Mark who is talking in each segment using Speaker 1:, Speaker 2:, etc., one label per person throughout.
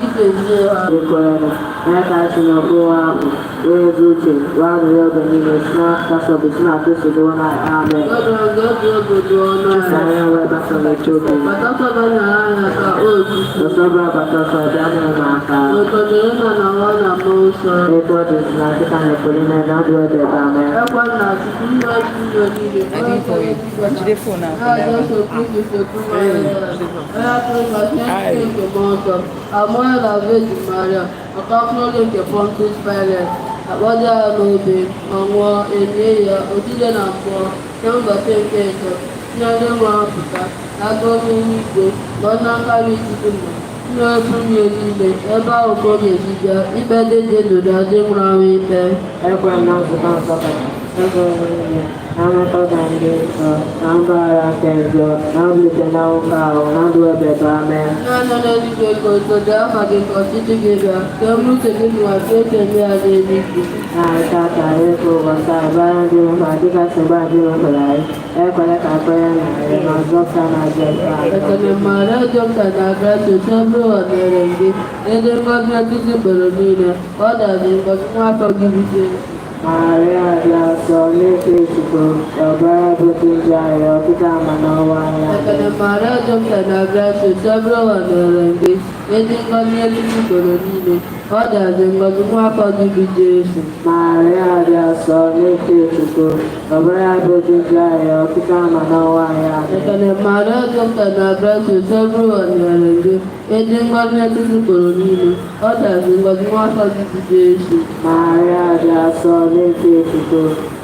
Speaker 1: Dịka ezinụlọ
Speaker 2: Ekwenyere na ka anyị si n'okpuru ahụ wee ezi uche wee aṅụrị oge niile si na nkasi obi si na Kristo dị na amen.
Speaker 1: Ọnụ
Speaker 2: Na anyị wee bata n'oche obi.
Speaker 1: Bata ọsọ nyere anyị aka, o Chukwu.
Speaker 2: Ọsọ bata ọsọ bịa nyere m aka.
Speaker 1: Otodo nna na nwa na mmụọ nsọ.
Speaker 2: Etu ọ dị na nkịta na ekpoli na na ndụ ebe ebe amen.
Speaker 1: Ekwe na Chukwu nna Chineke niile.
Speaker 3: I did for you. Jide phone ahụ.
Speaker 1: Na Jesu Kristi sotu nwa ya. Onye atụrụ na Chineke nke mmụọ nsọ. Amụọ na Virgin Maria. Ọkafụrụ nke Pontius Pilate. Akpọdo ya n'obe, ma nwụọ, elie ya, otide na mmụọ, n'ụbọchị nke ịtọ, si na ndị nwụrụ anwụ pụta, laga n'eluigwe, nọ n'aka nri Chukwu nna, nna pụrụ ihe niile, ebe ahụ ka ọ ga-esi bịa ikpe ndị dị ndụ na ndị nwụrụ anwụ ikpe.
Speaker 2: Ekwe m na nzukọ nsọ kacha ebe niile na mmekọta ndị nsọ na mgbaghara nke njọ na mbilite na nwoke ahụ na ndụ ebe ebe amen.
Speaker 1: Nna nọ n'eluigwe, ka otuto aha gị, ka ọchịchị gị bịa, ka eme uche gị n'ụwa ka esi eme ya n'eluigwe.
Speaker 2: Anyị tata ịkụ ụbọchị anyị bara ndị mkpa dịka si gba ndị mkpere anyị ekwela ka kwere na anyị ma zọpụta na ajọ ife anyị.
Speaker 1: Ekele Maria Jọpụta na Grace Osebụrụ nọnyere gị, ịdị ngọzi n'etiti mgbere niile, ọ dị ngọzi nwa afọ gị bụ Jesu.
Speaker 2: Maria dị asọ n'ike Chukwu, ọbara bụ ndị njọ anyị ọtụtụ ama n'ọnwa anyị.
Speaker 1: Ekele Maria Jọpụta na Grace Osebụrụ nọnyere gị, ịdị ngọzi n'etiti mgbere niile, ọ dị ngọzi nwa afọ gị bụ Jesu.
Speaker 2: Maria dị asọ n'ike Chukwu, ọbara bụ ndị njọ anyị ọtụtụ ama n'ọnwa anyị.
Speaker 1: Ekele Maria Jọpụta na Grace Osebụrụ nọnyere gị, ịdị ngọzi n'etiti mgbere niile, ọ dị ngọzi nwa afọ gị bụ Jesu.
Speaker 2: Maria dị asọ n'ike Chukwu,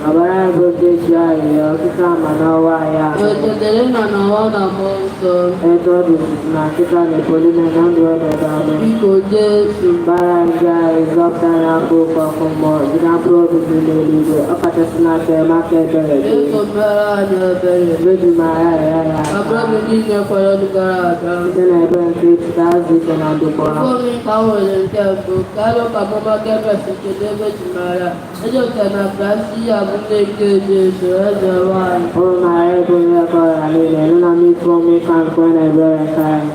Speaker 2: ọbara bụ ndị njọ anyị ọtụtụ ama n'ọnwa anyị.
Speaker 1: Otuto nna na nwa na mmụọ nsọ.
Speaker 2: Etu ọ dị na nkịta na epolime na ndụ ebe ebe amen.
Speaker 1: Biko Jesu,
Speaker 2: Gbara ndị anyị zọpụta n'aka oke ọkụ mmụọ, dị na mkpụrụ obi dị n'eluigwe, ọkachasị n'aka emaka ebere gị.
Speaker 1: Jesu mere anyị ebere.
Speaker 2: Virgin Maria, rịọ ya aka.
Speaker 1: Abụrụ m niile kwere ọnụ gara aga.
Speaker 2: Site na ebere nke Chukwu, azụ ike na ndokwa.
Speaker 1: Fóònù ka nwere nke mbụ ka alụ ka mama Gabriel kedu ebe ji mara ejepụta na Francia bụ nne nke Jesu eze nwanyị.
Speaker 2: O Maria bụ onye ọkọrọ niile, nụ na mmikpu ọmịiko nke na ebere nke anyị.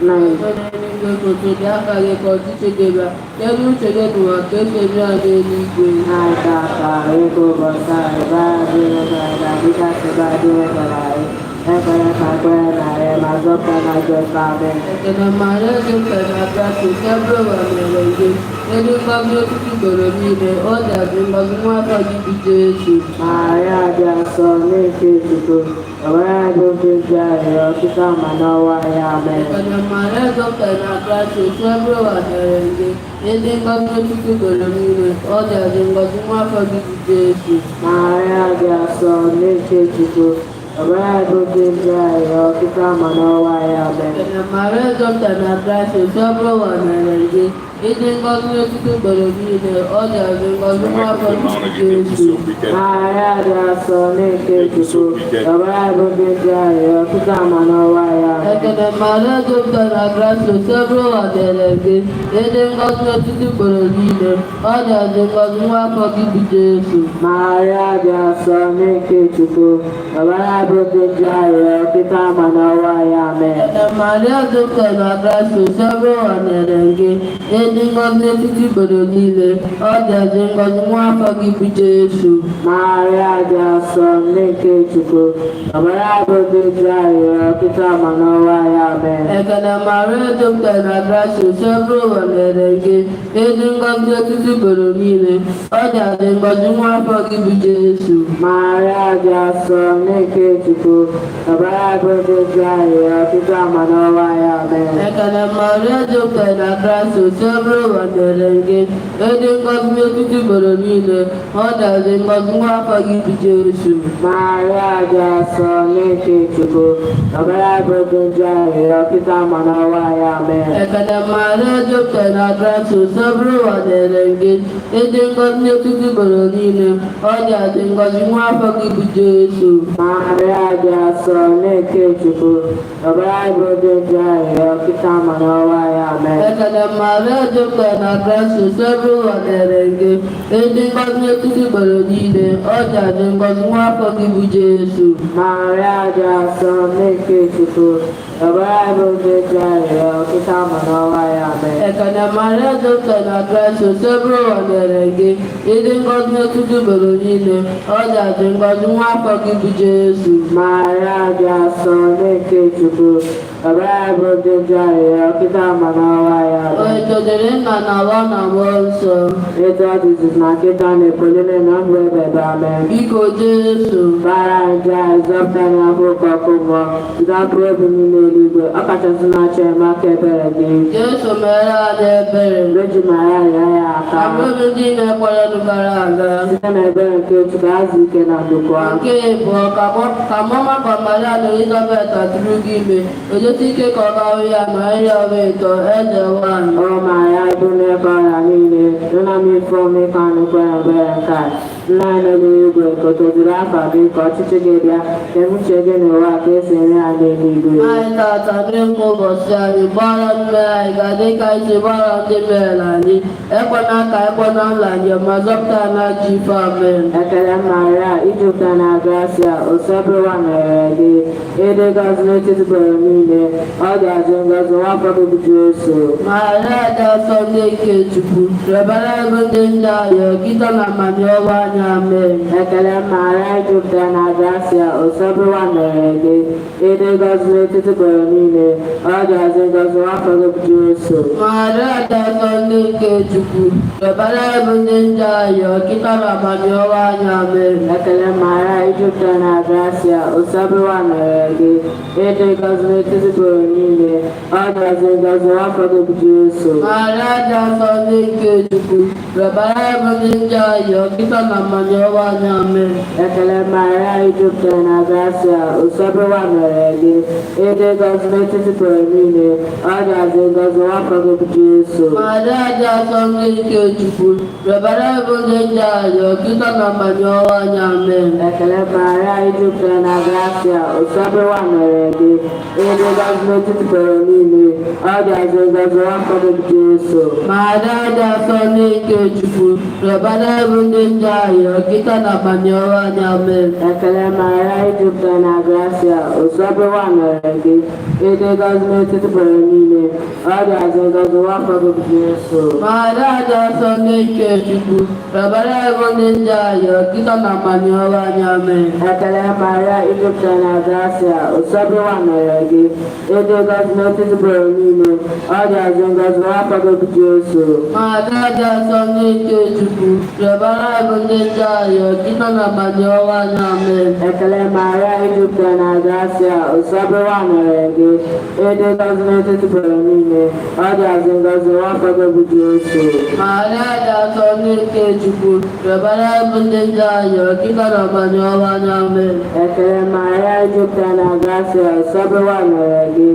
Speaker 2: Nna anyị
Speaker 1: Onye eluigwe, ka otuto aka gị, ka ọchịchị gị bịa, kedu uche gị n'ụwa ka esi eme ya n'eluigwe.
Speaker 2: Anyị tata ịkụ ụbọchị anyị gbara ndị nwetara anyị dịka si gbara ndị nwetara anyị. Ekwela ka kwere na anyị ma zọpụta na ajọ ife. Amen.
Speaker 1: Ekele Maria jupụtara na grasia, Osebụrụ nọnyere gị, elu ngọzi osisi ugboro niile, ọ dị ngọzi nwa afọ gị bụ Jesu.
Speaker 2: Maria dị asọ n'ike Chukwu, ọbara bụ ndị njọ anyị ọtụtụ ama n'ọnwa ya. Amen.
Speaker 1: Ekele Maria jupụtara na grasia, Osebụrụ nọnyere gị, ịdị ngọzi osisi ugboro niile, ọ dị ngọzi nwa afọ gị bụ Jesu.
Speaker 2: Maria dị asọ n'ike Chukwu, ọbara bụ ndị njọ anyị ọtụtụ ama n'ọnwa ya. Amen.
Speaker 1: Ekele Maria jupụtara na grasia, Osebụrụ nọnyere gị, ịdị ngọzi n'etiti ugboro niile, ọ dị ngọzi nwa afọ gị bụ Jesu.
Speaker 2: Maria dị asọ n'ike Chukwu, ọbara bụ ndị njọ anyị ọtụtụ ama n'ọnwa ya. Amen.
Speaker 1: Ekele Maria jupụtara na grasia, Osebụrụ nọnyere gị, ịdị ngọzi n'etiti ugboro niile, ọ dị ngọzi nwa afọ gị bụ Jesu.
Speaker 2: Maria dị asọ n'ike Chukwu, ọbara bụ ndị njọ anyị ọtụtụ ama n'ọnwa ya. Amen.
Speaker 1: Ekele Maria jupụtara na grasia, Osebụrụ nọnyere gị, ịdị ngọzi n'etiti ugboro niile, ọ dị ngọzi nwa afọ gị bụ Jesu.
Speaker 2: Maria dị asọ n'ike Chukwu, ọbara bụ ndị njọ anyị ọtụtụ ama n'ọnwa ya. Amen.
Speaker 1: Ekele Maria jupụtara na grasia, Osebụrụ nọnyere gị, ịdị ngọzi n'etiti ugboro niile, ọ dị ngọzi nwa afọ gị bụ Jesu.
Speaker 2: Maria dị asọ n'ike Chukwu, ọbara bụ ndị njọ anyị ọtụtụ ama n'ọnwa ya. Amen.
Speaker 1: Ekele Maria jupụtara na grasia, Osebụrụ nọnyere gị, ịdị ngọzi n'etiti ugboro niile, ọ dị ngọzi nwa afọ gị bụ Jesu.
Speaker 2: Maria dị asọ n'ike Chukwu, ọbara bụ ndị njọ anyị ọtụtụ ama n'ọnwa ya. Amen.
Speaker 1: Ekele Maria jupụtara na grasia, Osebụrụ nọnyere gị, ịdị ngọzi n'etiti ugboro niile, ọ dị ngọzi nwa afọ gị bụ Jesu.
Speaker 2: Maria dị asọ n'ike Chukwu, ọbara bụ ndị njọ anyị ọtụtụ ama n'ọnwa ya. Amen.
Speaker 1: Ekele Maria jupụtara na grasia, Osebụrụ nọnyere gị, ịdị ngọzi n'etiti ugboro niile, ọ dị ngọzi nwa afọ gị bụ Jesu.
Speaker 2: Maria dị asọ n'ike Chukwu, Rịọbara anyị bụ ndị njọ arịrịọ, kịta ma n'ọnwa ya. Amen.
Speaker 1: Ekene Maria jupụtara na Kraịst, Osebụrụwa nyere gị, ịdị ngọzi n'etiti ugboro niile, ọ dị ngọzi nwa afọ gị bụ Jesu.
Speaker 2: Maria dị asọ, nne nke Chukwu, rịọbara anyị bụ ndị njọ arịrịọ, kịta ma n'ọnwa ya. Amen.
Speaker 1: Otito dịrị Nna na Nwa na Mmụọ Nsọ.
Speaker 2: Etu ọ dịzị na kịta na epolile na ndụ ebebe. Amen.
Speaker 1: Biko Jesu,
Speaker 2: Bara anyị njọ anyị, zọpụta anyị n'afọ oke ọkụ mmụọ, zọpụta obi niile eluigwe, ọkachasị na-achọ enyemaka ebere gị.
Speaker 1: Jesu mere anyị ebere.
Speaker 2: Virgin Maria, nyere ya aka.
Speaker 1: Abụghị ndị na-ekwere gara aga.
Speaker 2: Site n'ebere nke Chukwu, azụ ike na ndokwa.
Speaker 1: Nke ịbụọ, ka mama ka Maria na Elizabeth atụrụ gị ime, ojesi ike ka ọ garụ ya ma ịrịọ ọrụ ịtọ eze nwanyị.
Speaker 2: Ọ Maria bụ nnekọ ọrịa niile, nna m ife ome ka anyị kwere ebere nke a. Nna anyị nọ n'eluigwe, ka o tozuru afa gị, ka ọchịchị gị bịa, ka uche gị n'ụwa ka esi eme ya n'eluigwe.
Speaker 1: Anyị tata n'ịkwụ ụbọchị anyị, gbara mmehie anyị ga dị ka anyị si gbara ndị mere anyị. Ekwena ka ekwena nla njem ma zọpụta na ji ife, amen.
Speaker 2: Ekele Maria, ijupụta na grasia, Osebụrụwa nọnyere gị, ịdị ngọzi n'etiti ugboro niile, ọ ga-adị ngọzi nwa afọ gị bụ Jesu.
Speaker 1: Maria dị asọ ndị nke Chukwu, rịọbara ebe ndị ndị ayọ, kịta na amamiọwa anyị, amen.
Speaker 2: Ekele Maria, ijupụta na grasia, Osebụrụwa nọnyere gị, ịdị ngọzi n'etiti ugboro niile, ọ ga-adị ngọzi nwa afọ gị bụ Jesu.
Speaker 1: Maria dị asọ ndị nke Chukwu, rịọbara ebe ndị ndị ayọ, kịta na amamiọwa anyị, amen.
Speaker 2: Ekele Maria, ijupụta na grasia, Osebụrụwa nọnyere gị, ịdị ngọzi n'etiti ugboro niile, ọ ga-adị ngọzi nwa afọ gị bụ Jesu.
Speaker 1: Maria dị asọ ndị nke Chukwu, rịọbara ebe ndị ndị ayọ, kịta na amamiọwa anyị, amen.
Speaker 2: Ekele Maria, ijupụtara na grasia, Osebụrụwa nọnyere gị, ịdị ngọzi n'etiti ugboro niile, ọ ga-adị ngọzi nwa afọ gị bụ Jesu.
Speaker 1: Maria dị asọ ndị nke Chukwu, rịọbara ebe ndị ndị ayọ, kịta na amamiọwa anyị, amen.
Speaker 2: Ekele Maria, ijupụtara na grasia, Osebụrụwa nọnyere gị, ịdị ngọzi n'etiti ugboro niile, ọ ga-adị ngọzi nwa afọ gị bụ Jesu.
Speaker 1: Maria dị asọ ndị nke Chukwu, rịọbara ebe ndị ndị ayọ, kịta na amamiọwa anyị, amen.
Speaker 2: Ekele Maria, ijupụtara na grasia, Osebụrụwa nọnyere gị, ịdị ngọzi n'etiti ugboro niile, ọ ga-adị ngọzi nwa afọ gị bụ Jesu.
Speaker 1: Maria dị asọ ndị nke Chukwu, rịọbara ebe ndị ndị ayọ, kịta na amamiọwa anyị, amen.
Speaker 2: Ekele Maria, ijupụtara na grasia, Osebụrụwa nọnyere gị, ịdị ngọzi n'etiti ugboro niile, ọ ga-adị ngọzi nwa afọ gị bụ Jesu.
Speaker 1: Maria dị asọ ndị nke Chukwu, rịọbara ebe ndị ndị ayọ, kịta na amamiọwa anyị, amen.
Speaker 2: Ekele Maria, ijupụtara na grasia, Osebụrụwa nọnyere gị, ịdị ngọzi n'etiti ugboro niile, ọ ga-adị ngọzi nwa afọ gị bụ Jesu.
Speaker 1: Maria dị asọ ndị nke Chukwu, rịọbara ebe ndị ndị ayọ, kịta na amamiọwa anyị, amen.
Speaker 2: Ekele Maria, ijupụtara na grasia, Osebụrụwa nọnyere gị,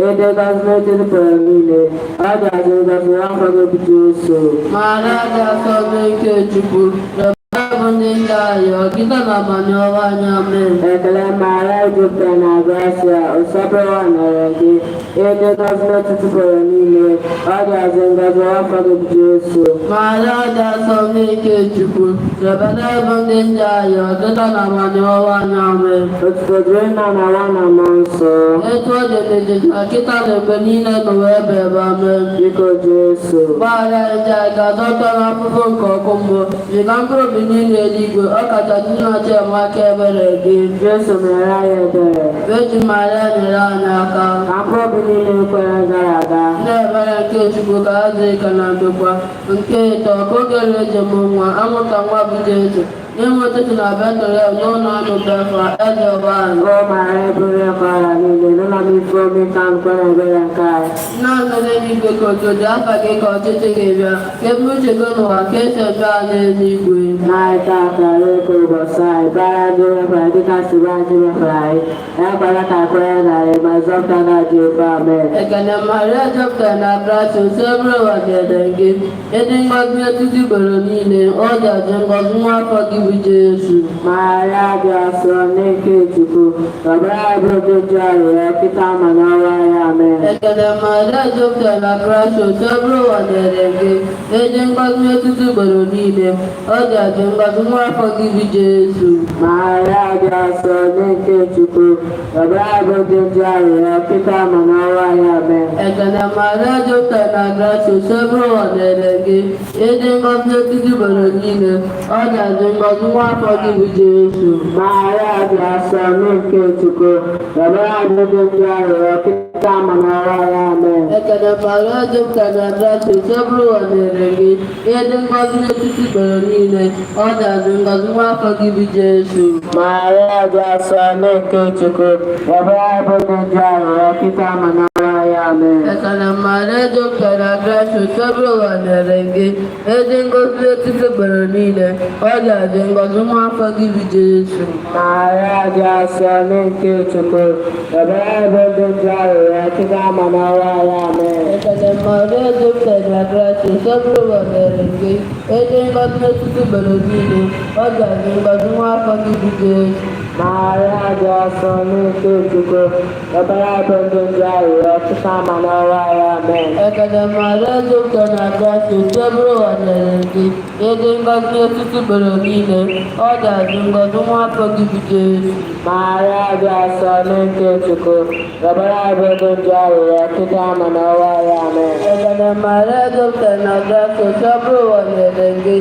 Speaker 2: ịdị ngọzi n'etiti ugboro niile, ọ ga-adị ngọzi nwa afọ gị bụ Jesu.
Speaker 1: Maria dị asọ ndị nke Chukwu, rịọbara ebe ndị ndị ayọ, kịta na amamiọwa anyị, amen.
Speaker 2: Ekele Maria, ijupụtara na grasia, Osebụrụwa nọnyere gị, ịdị ngọzi n'etiti ugboro niile, ọ ga-adị ngọzi nwa afọ gị bụ Jesu.
Speaker 1: Maria dị asọ ndị nke Chukwu, rịọbara ebe ndị ndị ayọ, kịta na amamiọwa anyị, amen.
Speaker 2: Otuto dịrị Nna na Nwa na Mmụọ Nsọ.
Speaker 1: Etu ọ dị n'etiti na kịta na mgbe niile n'ụwa ebe ebe, amen.
Speaker 2: Biko Jesu,
Speaker 1: Gbaghara ndị anyị ga-adọta n'afụfụ nke ọkụ mmụọ, ziga mkpụrụ obi niile eluigwe, ọkacha ndị na-achọ enyemaka ebere gị.
Speaker 2: Jesu mere anyị ebere.
Speaker 1: Virgin Maria, nyere anyị aka.
Speaker 2: Ka mkpụrụ obi niile kwere gara aga.
Speaker 1: Ndị ebere nke Chukwu ka ha dị ka na ndokwa. Nke ịtọ, ka oge eji mụ nwa, amụta nwa bụ Jesu. N'inwe ụtụtụ na Betlehem n'ụlọ anụ Befa, eze nwanyị.
Speaker 2: O Maria bụrụ eke ọrịa niile, nụla m ife ome ka m kwere ebere nke anyị.
Speaker 1: Nna nọ n'eluigwe, ka otuto afa gị, ka ọchịchị gị bịa, ka ebe uche gị n'ụwa ka esi eme ya n'eluigwe.
Speaker 2: Anyị tata eko ụbọchị anyị, bara ndị mefere dịka si bara ndị mefere anyị. Ekwela ka kwere na anyị, ma zọpụta na dị ofe. Amen.
Speaker 1: Ekele Maria, jupụtara na grasia, Osebụrụwa dịrị gị. Ịdị ngọzi n'etiti ugboro niile, ọ dị ngọzi nwa afọ gị bụ bụ Jesu.
Speaker 2: Maria dị asọ nne nke Chukwu, rịọbara anyị bụ ndị njọ arịrịọ kịta ma n'ọnwa ya. Amen.
Speaker 1: Ekele Maria jupụtara na gratia, Osebụrụwa nyere gị, ịdị ngọzi n'etiti ugboro niile, ọ dị adị ngọzi nwa afọ gị bụ Jesu.
Speaker 2: Maria dị asọ nne nke Chukwu, rịọbara anyị bụ ndị njọ arịrịọ kịta ma n'ọnwa ya. Amen.
Speaker 1: Ekele Maria jupụtara na gratia, Osebụrụwa nyere gị, ịdị ngọzi n'etiti ugboro niile, ọ dị adị ngọzi nwa afọ gị bụ Jesu.
Speaker 2: Maria dị asọ nne nke Chukwu, rịọbara anyị bụ ndị njọ arịrịọ kịta ma n'ọnwa ya. Amen.
Speaker 1: Ekele Maria jupụtara na gratia, Osebụrụwa nyere gị, ịdị ngọzi n'etiti ugboro niile, ọ dị adị ngọzi nwa afọ gị bụ Jesu.
Speaker 2: Maria dị asọ nne nke Chukwu, rịọbara anyị bụ ndị njọ arịrịọ kịta ma n'ọnwa ya. Amen.
Speaker 1: Ekele Maria jupụtara na gratia, Osebụrụwa nyere gị, ịdị ngọzi n'etiti ugboro niile, ọ dị adị ngọzi nwa afọ gị bụ Jesu.
Speaker 2: Maria dị asọ nne nke Chukwu, rịọbara anyị bụ ndị njọ arịrịọ kịta ma n'ọnwa ya. Amen.
Speaker 1: Ekele Maria jupụtara na gratia, Osebụrụwa nyere gị, ịdị ngọzi n'etiti ugboro niile, ọ dị adị ngọzi nwa afọ gị bụ Jesu.
Speaker 2: Maria dị asọ nne nke Chukwu, rịọbara anyị bụ ndị njọ arịrịọ kịta ma n'ọnwa ya. Amen.
Speaker 1: Ekele Maria jupụtara na gratia, Osebụrụwa nyere gị, ịdị ngọzi n'etiti ugboro niile, ọ dị adị ngọzi nwa afọ gị bụ Jesu.
Speaker 2: Maria dị asọ nne nke Chukwu, rịọbara anyị bụ ndị njọ arịrịọ kịta ma n'ọnwa ya. Amen.
Speaker 1: Ekele Maria jupụtara na gratia, Osebụrụwa nyere gị,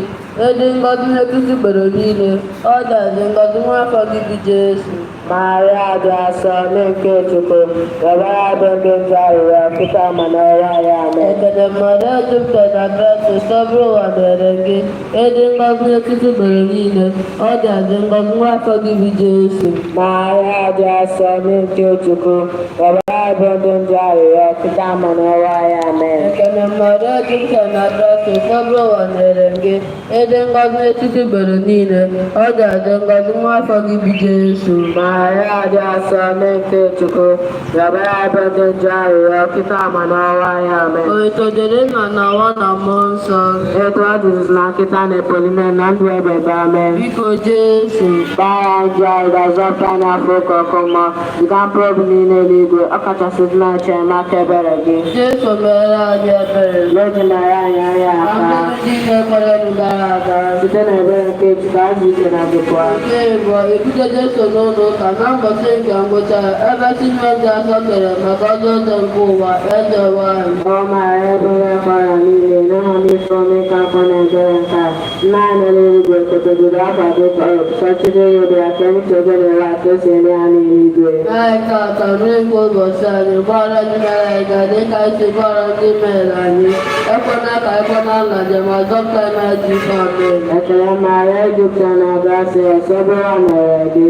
Speaker 1: ịdị ngọzi n'etiti ugboro niile, ọ dị adị ngọzi nwa afọ gị bụ Jesu.
Speaker 2: Maria dị asọ nne nke Chukwu, rịọbara anyị bụ ndị njọ arịrịọ kịta ma n'ọnwa ya. Amen.
Speaker 1: Ekele Maria jupụtara na gratia, Osebụrụwa nyere gị, ịdị ngọzi n'etiti ugboro niile, ọ dị adị ngọzi nwa afọ gị bụ Jesu.
Speaker 2: Maria dị asọ nne nke Chukwu, rịọbara anyị bụ ndị njọ arịrịọ kịta ma n'ọnwa ya. Amen.
Speaker 1: Ekele Maria jupụtara na gratia, Osebụrụwa nyere gị, ịdị ngọzi n'etiti ugboro niile, ọ dị adị ngọzi nwa afọ gị bụ Jesu.
Speaker 2: Maria dị asọ nne nke Chukwu, rịọbara anyị bụ ndị njọ arịrịọ kịta ma n'ọnwa ya. Amen.
Speaker 1: Otito dịrị nna na nwa na mmụọ nsọ.
Speaker 2: Etu ọ dịzị na kịta na epolime na ndụ ebebe. Amen.
Speaker 1: Biko Jesu,
Speaker 2: Gbara njọ anyị ga-azọpụta anyị afọ ụka ọkụ mmụọ, ziga mkpụrụ obi niile n'igwe, ọkachasị ndị na-achọ enyemaka ebere gị.
Speaker 1: Jesu mere anyị ebere.
Speaker 2: Virgin Maria, nyere ya
Speaker 1: Na
Speaker 2: aka.
Speaker 1: ndị niile kwere gara aga.
Speaker 2: Site n'ebere nke Chukwu, azụ ike na ndokwa.
Speaker 1: Nke ịbụọ, ebute Jesu n'ụlọ ụka na mbọchị nke ngwụcha ya, ebe Simeon dị asọ kere maka ọjọọ ụzọ nke ụwa, eze nwanyị.
Speaker 2: Ọ maara ebere ọrịa niile, n'aha n'ife ome ka afọ na ebere nke a. Nna anyị nọ n'eluigwe, kpọtụrụ afa gị ka ọchịchị gị bịa ka uche gị n'ụwa ka esi eme ya n'eluigwe.
Speaker 1: Anyị tata nri nke ụbọchị anyị, gbaghara ndị mere anyị ga dịka anyị si gbaghara ndị mere anyị. Ekwena ka anyị kwe na nlaje ma zọpụta anyị n'ajọ ife. Amen.
Speaker 2: Ekele Maria jupụtara na grasia, Osebụrụwa nọnyere gị,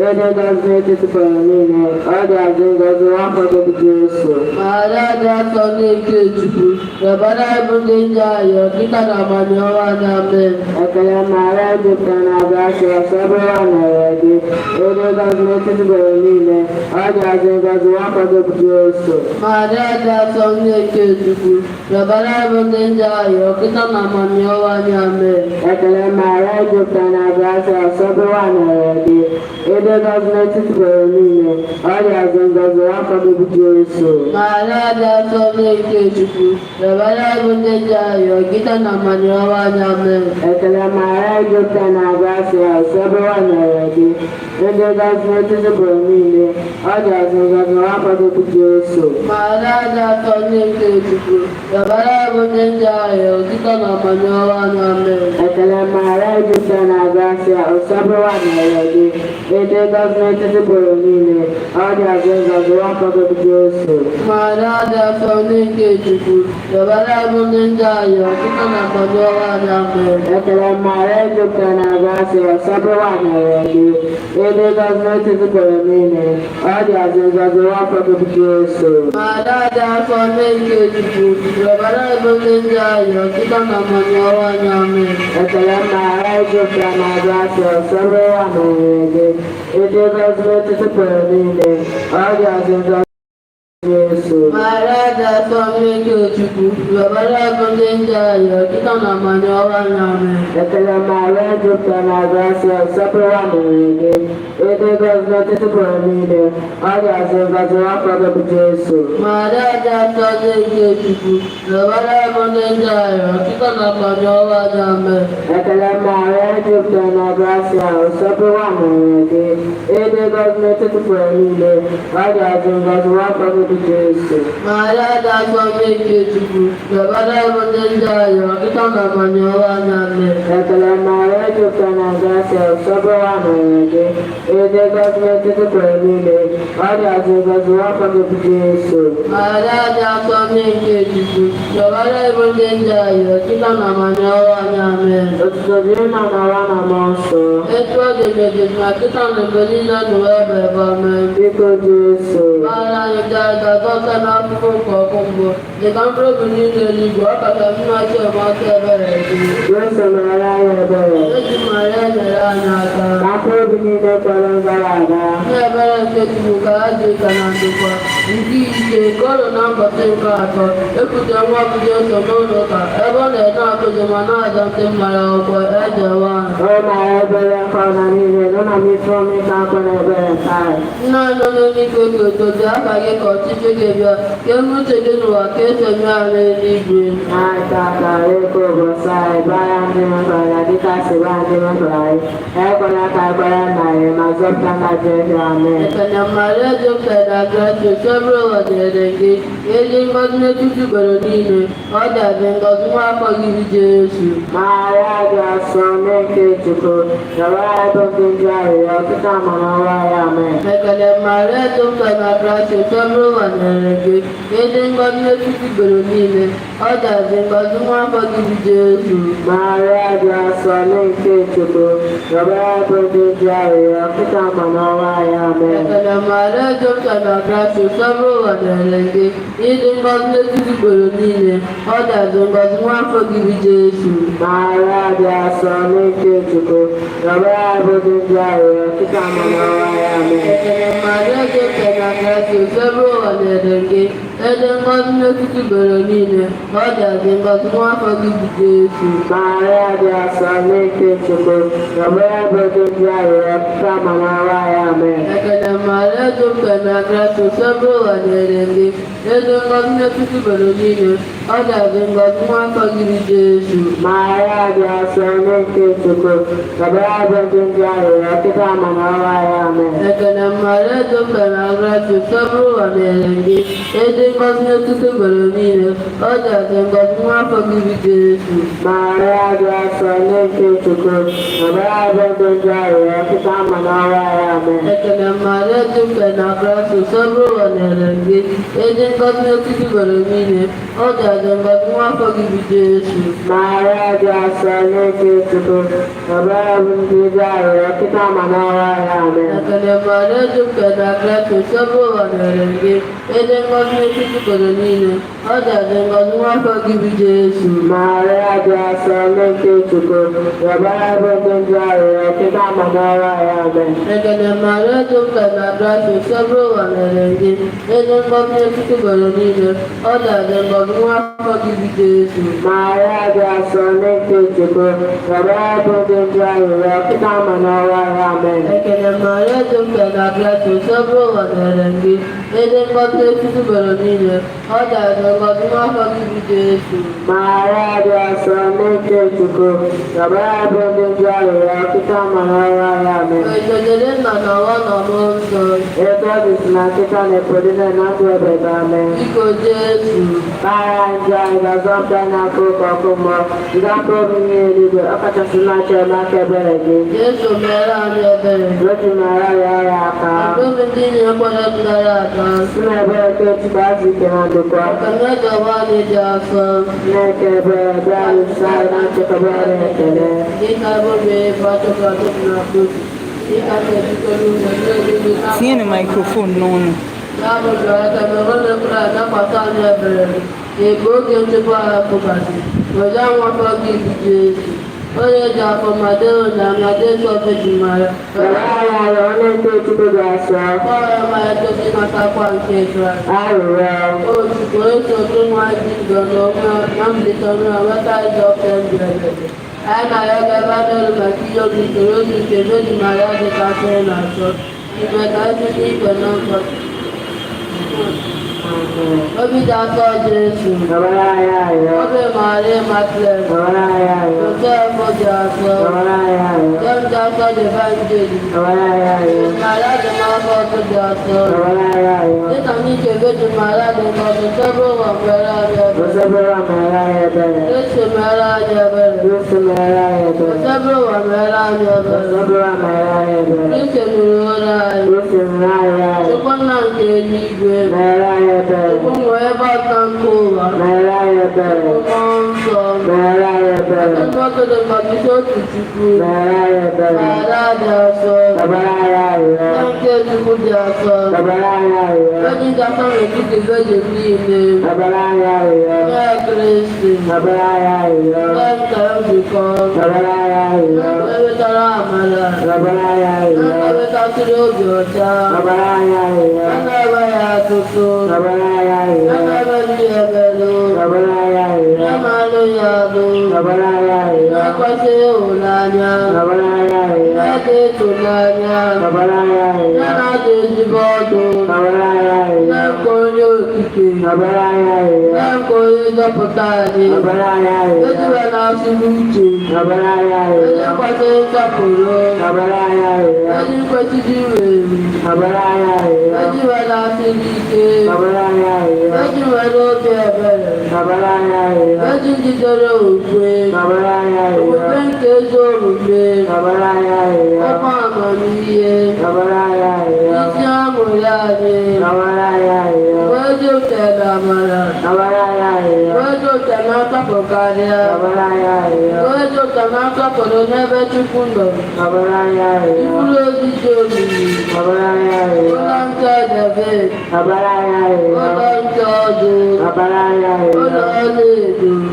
Speaker 2: ịdị ngọzi n'etiti ụwa niile, ọ dị adị ngọzi nwafọ gị bụ Jesu.
Speaker 1: Maria dị asọ nne nke Chukwu, rịọbara anyị bụ ndị njọ ayọ, dịka na amamiọnwa anyị. Amen.
Speaker 2: Ekele Maria jupụtara na grasia, Osebụrụwa nọnyere gị, ịdị ngọzi n'etiti ụwa niile, ọ dị adị ngọzi nwafọ gị bụ Jesu.
Speaker 1: Maria dị asọ nne nke Chukwu, rịọbara anyị bụ ndị njọ ayọ, dịka na amamiọnwa anyị. Amen.
Speaker 2: Ekele Maria jupụtara na grasia, Osebụrụwa nọnyere gị, ịdị ngọzi n'etiti ụwa niile, ọ dị adị ngọzi nwafọ gị bụ Jesu.
Speaker 1: Maria dị asọ nne nke Chukwu, rịọbara anyị bụ ndị njọ ayọ, dịka na amamiọnwa anyị. Amen.
Speaker 2: Ekele Maria jupụtara na grasia, Osebụrụwa nọnyere gị, ịdị ngọzi n'etiti ụwa niile, ọ dị adị ngọzi nwafọ gị bụ Jesu.
Speaker 1: Maria dị asọ nne nke Chukwu, rịọbara anyị bụ ndị njọ ayọ, dịka na amamiọnwa anyị. Amen.
Speaker 2: Ekele Maria jupụtara na grasia, Osebụrụwa nọnyere gị, ịdị ngọzi n'etiti ụwa niile, ọ dị adị ngọzi nwafọ gị bụ Jesu.
Speaker 1: Maria dị asọ nne nke Chukwu, rịọbara anyị bụ ndị njọ ayọ, dịka na amamiọnwa anyị. Amen.
Speaker 2: Ekele Maria jupụtara na grasia, Osebụrụwa nọnyere gị, ịdị ngọzi n'etiti ụwa niile, ọ dị adị ngọzi nwafọ gị bụ Jesu.
Speaker 1: Maria dị asọ nne nke Chukwu, rịọbara anyị bụ ndị njọ ayọ, dịka na amamiọnwa anyị. Amen.
Speaker 2: Ekele Maria jupụtara na grasia, Osebụrụwa nọnyere gị, ịdị ngọzi n'etiti ụwa niile, ọ dị adị ngọzi. Jesu.
Speaker 1: Maria dị asọ nne nke Chukwu, rịọbara bụ ndị njọ arịrịọ kịta na mmanya ọnwa anyị. Amen.
Speaker 2: Ekele Maria jupụtara na grasia, nsọpụrụ dịrị gị. Ịdị ngọzi n'etiti ụmụ niile, ọ dị ngọzi afọ gị bụ Jesu.
Speaker 1: Maria dị asọ nne nke Chukwu, rịọbara bụ ndị njọ arịrịọ kịta na mmanya ọnwa anyị. Amen.
Speaker 2: Ekele Maria jupụtara na grasia, nsọpụrụ dịrị gị. Ịdị ngọzi n'etiti ụmụ niile, ọ dị ngọzi afọ gị bụ Jesu.
Speaker 1: Maria dị asọ nne nke Chukwu, rịọbara bụ ndị njọ arịrịọ kịta na mmanya ọnwa anyị. Amen.
Speaker 2: Ekele Maria jupụtara na grasia, nsọpụrụ dịrị gị. Ịdị ngọzi n'etiti ụmụ niile, ọ dị ngọzi afọ gị bụ Jesu.
Speaker 1: Maria dị asọ nne nke Chukwu, rịọbara bụ ndị njọ arịrịọ kịta na mmanya ọnwa anyị. Amen.
Speaker 2: Otuto dịrị nna na nwa na mmụọ nsọ.
Speaker 1: Etu ọ dị n'etiti na kịta na mgbe niile n'ụwa ebe ebe. Amen.
Speaker 2: Biko Jesu.
Speaker 1: Mara anyị ga-aga dọta n'akụkụ nke ọkụ mbụ, dịka mkpụrụ obi niile eluigwe, ọ kacha mma chọọ aka ebere gị.
Speaker 2: Jesu mere anyị ebere.
Speaker 1: Eji Maria nyere anyị aka.
Speaker 2: Ka mkpụrụ obi niile kwere gara aga.
Speaker 1: Ndị ebere nke Chukwu ka ha dị ka na ndokwa. Nke ise, ka ọ nọ na mbọchị nke atọ, ekwute nwa bụ Jesu n'ụlọ ụka, ebe ọ na-ene akụzi ma na-aza ndị mmadụ akwụkwọ eze nwanyị.
Speaker 2: O mara ebere nke ọna niile, nọ na mmepe omeka akwa na ebere nke anyị.
Speaker 1: Nna anyị nọ n'eluigwe, ka otuto dị aha gị, ka ọchịchị gị bịa, ka eme uche gị n'ụwa ka esi eme ya n'eluigwe.
Speaker 2: Anyị tata eko ụbọchị anyị, gbara ndị mefọrọ ya dịka si gbaa ndị mefọrọ anyị. Ekwela ka anyị gbara nna anyị, ma zọpụta na Jesu. Amen.
Speaker 1: Ekene Maria jupụtara na grasia, Osebụrụwa dịrị gị, ezi ngọzi n'etiti ugboro niile, ọ dị ngọzi nwa afọ gị bụ Jesu.
Speaker 2: Maria dị asọ nne nke Chukwu, rịọrọ anyị bụ ndị njọ arịrịọ kịta ma n'ọnwa ya. Amen.
Speaker 1: Ekele Maria jupụtara na grasia, Osebụrụwa dịrị gị, ezi ngọzi n'etiti ugboro niile, ọ dị ngọzi nwa afọ gị bụ Jesu.
Speaker 2: Maria dị asọ nne nke Chukwu, rịọrọ anyị bụ ndị njọ arịrịọ kịta ma n'ọnwa ya. Amen.
Speaker 1: Ekele Maria jupụtara na grasia, Osebụrụwa dịrị gị, ịdị ngọzi n'etiti ugboro niile, ọ dị ngọzi nwa afọ gị bụ Jesu.
Speaker 2: Maria dị asọ nne nke Chukwu, rịọrọ anyị bụ ndị njọ arịrịọ kịta ma n'ọnwa ya. Amen.
Speaker 1: Ekele Maria jupụtara na grasia, Osebụrụwa dịrị gị, ịdị ngọzi n'etiti ugboro niile, ọ dị ngọzi nwa afọ gị bụ Jesu.
Speaker 2: Maria dị asọ nne nke Chukwu, rịọrọ anyị bụ ndị njọ arịrịọ kịta ma n'ọnwa ya. Amen.
Speaker 1: Ekele Maria jupụtara na grasia, Osebụrụwa dịrị gị, ịdị ngọzi n'etiti ugboro niile, ọ dị ngọzi nwa afọ gị bụ Jesu.
Speaker 2: Maria dị asọ nne nke Chukwu, rịọrọ anyị bụ ndị njọ arịrịọ kịta ma n'ọnwa ya. Amen.
Speaker 1: Ekele Maria jupụtara na grasia, Osebụrụwa dịrị gị, ịdị ngọzi n'etiti ugboro niile, ọ dị ngọzi nwa afọ gị bụ Jesu.
Speaker 2: Maria dị asọ nne nke Chukwu, rịọrọ anyị bụ ndị njọ arịrịọ kịta ma n'ọnwa ya. Amen.
Speaker 1: Ekele Maria jupụtara na grasia, Osebụrụwa dịrị gị, ịdị ngọzi n'etiti ugboro niile, ọ dị ngọzi nwa afọ gị bụ Jesu.
Speaker 2: Maria dị asọ nne nke Chukwu, rịọrọ anyị bụ ndị njọ arịrịọ kịta ma n'ọnwa ya. Amen.
Speaker 1: Ekele Maria jupụtara na grasia, Osebụrụwa dịrị gị, ịdị ngọzi n'etiti ugboro niile, ọ dị ngọzi nwa afọ gị bụ Jesu.
Speaker 2: Maria dị asọ nne nke Chukwu, rịọrọ anyị bụ ndị njọ arịrịọ kịta ma n'ọnwa ya. Amen.
Speaker 1: Ekele Maria jupụtara na grasia, Osebụrụwa dịrị gị, ịdị ngọzi n'etiti ugboro niile, ọ dị ngọzi nwa afọ gị bụ Jesu.
Speaker 2: Maria dị asọ nne nke Chukwu, rịọrọ anyị bụ ndị njọ arịrịọ kịta ma n'ọnwa ya. Amen.
Speaker 1: Ekele Maria jupụtara na grasia, Osebụrụwa dịrị gị, ịdị ngọzi n'etiti ugboro niile, ọ dị ngọzi nwa afọ gị bụ Jesu.
Speaker 2: Maria dị asọ nne nke Chukwu, rịọrọ anyị bụ ndị njọ arịrịọ kịta ma n'ọnwa ya. Amen.
Speaker 1: Ekele nna na nwa na mmụọ nsọ.
Speaker 2: Etu ọ dị si na kịta na epodine na ndụ ebebe. Amen.
Speaker 1: Biko Jesu.
Speaker 2: Gbaghara njọ anyị, ga-azọpụta anyị n'aka oke ọkụ mmụọ, ziga mkpụrụ obi niile eluigwe, ọkachasị na-achọ enyemaka ebere gị.
Speaker 1: Jesu mere anyị ebere.
Speaker 2: Virgin Maria, rịọ ya aka.
Speaker 1: Obi ndị na-ekwere gara aga.
Speaker 2: Si na ebere nke Chukwu azụ ike na ndokwa.
Speaker 1: Ekele gawa anyị dị asọ.
Speaker 2: Chineke ebere bịa lụso anyị na nchekwaba na ekele.
Speaker 1: Dịka ebube batụbatụ na akpụzi. Dịka na-ebitere ụzọ na-ebighị.
Speaker 3: Tinye microphone n'ọnụ.
Speaker 1: Ya bụ aka mere onye anakwata anyị ebere. N'ebe oge nchekwa ha pụgasị. Were nwafọ gị bụ Jesu. Onye ji afọ ma dịrị na ma dị nsọ Virgin Maria.
Speaker 2: Rịọrọ anyị arịọ, onye nke Chukwu dị asọ.
Speaker 1: Kpọrọ ma edozi natakwa nke Kraịst.
Speaker 2: Arịrịọ.
Speaker 1: O Chukwu, onye si otu nwa dị ndụ na onwe na mbilite n'ọnwụ ya nweta ịzọ ofe ndụ ebebe. Anyị na-arịọ gị ebe n'elu maka ihe obi usoro obi nke Virgin Maria dịkasịrị na nsọ. Ime ka anyị site n'ikwe na nkwa. Obi dị asọ Jesu.
Speaker 2: Rịọrọ anyị arịọ.
Speaker 1: Obi Maria Immaculate.
Speaker 2: Rịọrọ anyị arịọ.
Speaker 1: Joseph dị asọ.
Speaker 2: Rịọrọ anyị arịọ.
Speaker 1: James dị asọ Evangelist.
Speaker 2: Rịọrọ anyị arịọ.
Speaker 1: Maria dị n'afọ ọtụ dị asọ.
Speaker 2: Rịọrọ anyị arịọ.
Speaker 1: Dịka n'ike Virgin Maria dị ngọzi, chebe ụwa mere anyị ebere.
Speaker 2: Osebere mere anyị ebere.
Speaker 1: Jesu mere anyị ebere.
Speaker 2: Jesu mere anyị ebere.
Speaker 1: Chebe ụwa mere anyị ebere.
Speaker 2: Osebere mere anyị ebere.
Speaker 1: Kristi nụrụ olu anyị.
Speaker 2: Jesu mere anyị arịọ.
Speaker 1: Chukwu nna nke eluigwe.
Speaker 2: Mere anyị ebere.
Speaker 1: Chukwu nwe ebe ọtọ nke ụwa.
Speaker 2: Mere anyị ebere.
Speaker 1: Mmụọ nsọ.
Speaker 2: Mere anyị ebere.
Speaker 1: Ndị dị ngọzi si otu Chukwu.
Speaker 2: Mere anyị ebere.
Speaker 1: Maria dị asọ.
Speaker 2: Rịọrọ anyị arịọ.
Speaker 1: Nne nke Chukwu dị asọ.
Speaker 2: Rịọrọ anyị arịọ.
Speaker 1: Virgin dị asọ n'etiti virgin niile.
Speaker 2: Rịọrọ anyị arịọ.
Speaker 1: Nne Kristi.
Speaker 2: Rịọrọ anyị arịọ.
Speaker 1: Nne nke nzukọ.
Speaker 2: Rịọrọ anyị arịọ.
Speaker 1: Nne wetara amara.
Speaker 2: Rịọrọ anyị arịọ.
Speaker 1: Nne wetasịrị obi ọcha.
Speaker 2: Rịọrọ anyị arịọ.
Speaker 1: Nne enweghị atụtụ.
Speaker 2: Rịọrọ anyị arịọ.
Speaker 1: Nne enweghị emelụ.
Speaker 2: Rịọrọ anyị arịọ.
Speaker 1: Nne na-alụ ya alụ.
Speaker 2: Rịọrọ anyị arịọ.
Speaker 1: Nne kwesịrị ịhụnanya.
Speaker 2: Rịọrọ anyị arịọ.
Speaker 1: Nne dị ịtụnanya.
Speaker 2: Rịọrọ anyị arịọ.
Speaker 1: Nne na-adị ezigbo ọdụ.
Speaker 2: Rịọrọ anyị arịọ.
Speaker 1: Nne nke onye okike.
Speaker 2: Rịọrọ anyị arịọ.
Speaker 1: Nne nke onye nzọpụta anyị.
Speaker 2: Rịọrọ anyị arịọ.
Speaker 1: Ejiwe na-asụrụ uche.
Speaker 2: Rịọrọ anyị arịọ.
Speaker 1: Onye kwesịrị nsọpụrụ.
Speaker 2: Rịọrọ anyị arịọ.
Speaker 1: Onye kwesịrị iwe ewu.
Speaker 2: Rịọrọ anyị arịọ.
Speaker 1: Ejiwe na-asịrị ike.
Speaker 2: Rịọrọ anyị arịọ.
Speaker 1: Ejiwe n'obi ebere.
Speaker 2: Rịọrọ anyị arịọ.
Speaker 1: Eji jidere okwukwe.
Speaker 2: Rịọrọ anyị arịọ.
Speaker 1: Okwukwe nke ezi omume.
Speaker 2: Rịọrọ anyị arịọ.
Speaker 1: Ụmụ amamihe.
Speaker 2: Rịọrọ anyị arịọ.
Speaker 1: Isi aṅụrị anyị.
Speaker 2: Rịọrọ anyị arịọ.
Speaker 1: Wee oke na amara.
Speaker 2: Rịọrọ anyị arịọ.
Speaker 1: Wee oke na nsọpụrụ karịa.
Speaker 2: Rịọrọ anyị arịọ.
Speaker 1: Wee oke na nsọpụrụ n'ebe Chukwu nọ.
Speaker 2: Rịọrọ anyị arịọ.
Speaker 1: Mkpụrụ obi dị omimi.
Speaker 2: Rịọrọ anyị arịọ.
Speaker 1: Ụlọ nke David.
Speaker 2: Rịọrọ anyị arịọ.
Speaker 1: Ụlọ nke ọdụ.
Speaker 2: Rịọrọ anyị arịọ.
Speaker 1: Ụlọ ọlaedo.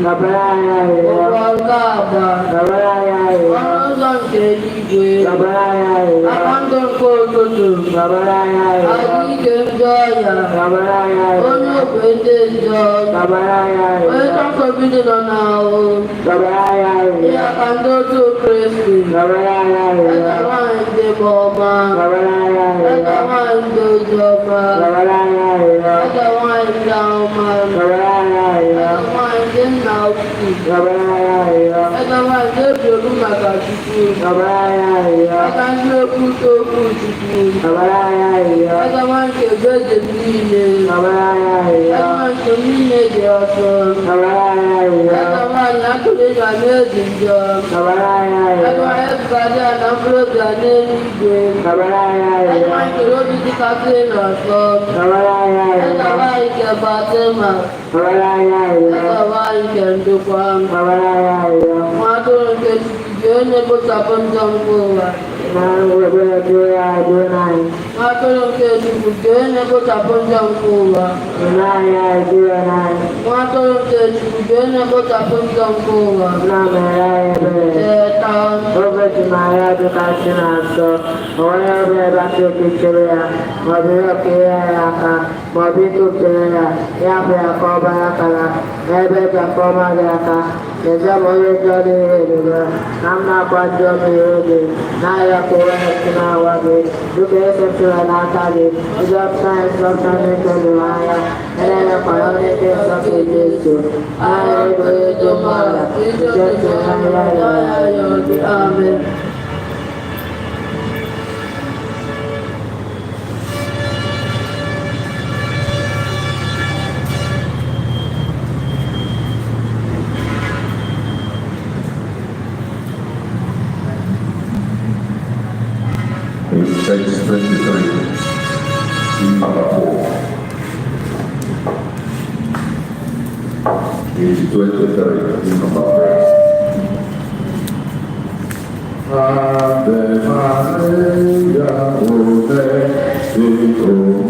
Speaker 2: Rịọrọ anyị arịọ.
Speaker 1: Ụgbọ nke agba.
Speaker 2: Rịọrọ anyị arịọ.
Speaker 1: Ọnụ ụzọ nke eluigwe.
Speaker 2: Rịọrọ anyị arịọ.
Speaker 1: Aka ndụ nke ụtụtụ.
Speaker 2: Rịọrọ anyị arịọ.
Speaker 1: Ahụike ndị ọrịa.
Speaker 2: Rịọrọ anyị arịọ.
Speaker 1: Onye ogbe ndị njọ.
Speaker 2: Rịọrọ anyị arịọ.
Speaker 1: Onye nchọkọbidi nọ n'ahụ.
Speaker 2: Rịọrọ anyị arịọ.
Speaker 1: Ihe aka ndị otu Kristi.
Speaker 2: Rịọrọ anyị arịọ.
Speaker 1: Eze nwanyị ndị bụ ọma.
Speaker 2: Rịọrọ anyị arịọ.
Speaker 1: Eze nwanyị ndị ozi ọma.
Speaker 2: Rịọrọ anyị arịọ.
Speaker 1: Eze nwanyị ndị ahụma.
Speaker 2: Rịọrọ anyị arịọ.
Speaker 1: Eze nwanyị ndị nna ukwu.
Speaker 2: Rịọrọ anyị arịọ.
Speaker 1: Eze nwanyị ndị obi olu maka Chukwu.
Speaker 2: Rịọrọ anyị arịọ.
Speaker 1: Eze ndị okwute okwu Chukwu.
Speaker 2: Rịọrọ anyị arịọ.
Speaker 1: Eze nwanyị nke Virgin niile.
Speaker 2: Rịọrọ anyị arịọ.
Speaker 1: Eze nwanyị nke niile dị ọsọ.
Speaker 2: Rịọrọ anyị arịọ.
Speaker 1: Eze nwanyị atụrụ ịga n'ezi njọ.
Speaker 2: Rịọrọ anyị
Speaker 1: Eze
Speaker 2: arịọ.
Speaker 1: nwanyị ebugharị a na mkpụrụ obi a n'eluigwe.
Speaker 2: Rịọrọ anyị
Speaker 1: Eze
Speaker 2: arịọ.
Speaker 1: nwanyị kere obi dịkasịrị n'ọsọ.
Speaker 2: Rịọrọ anyị
Speaker 1: Eze
Speaker 2: arịọ.
Speaker 1: nwanyị nke Fatima.
Speaker 2: Rịọrọ anyị arịọ.
Speaker 1: Eze nwanyị nke ndokwa.
Speaker 2: Rịọrọ anyị arịọ.
Speaker 1: Nwa atụrụ nke Chukwu gị onye kpochapụ njọ nke ụwa.
Speaker 2: Na ebere dịrị ya dịrị anyị.
Speaker 1: Nwa atụrụ nke Chukwu gị onye kpochapụ njọ nke ụwa.
Speaker 2: Nna anyị dịrị anyị.
Speaker 1: Nwa atụrụ nke Chukwu gị onye kpochapụ njọ nke ụwa.
Speaker 2: Nna mere anyị ebere.
Speaker 1: Teta.
Speaker 2: Oge Maria dịkasị na nsọ, onye ọbụla ebe aka ekichere ya, maọbụ ihe okere ya aka, maọbụ ịtụpụtere ya, ya bụ ya ka ọ bara akara, n'ebe dị ka ọ maghị aka. N'ezie ma onye njọ n'ihe elugo, na m na-akwa njọ m ihu gị, na-arịọ ka uwe si na-awa gị, dịka esepụrụ n'aka gị, ịzọpụta anyị zọpụta ndị nke lụrụ anya, elekwara onye dị nsọ ka Jesu, aha ego onye dị umeala, nke ntị n'ahịa ya.
Speaker 1: Amen.
Speaker 4: Page 23, number 4. Page 23, number 4. Ave Maria, Ove,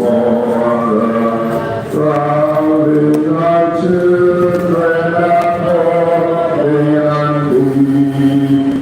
Speaker 4: Mother, thou is thy children and thee.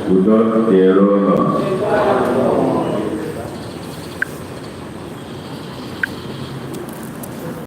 Speaker 4: Udo dịrị unu.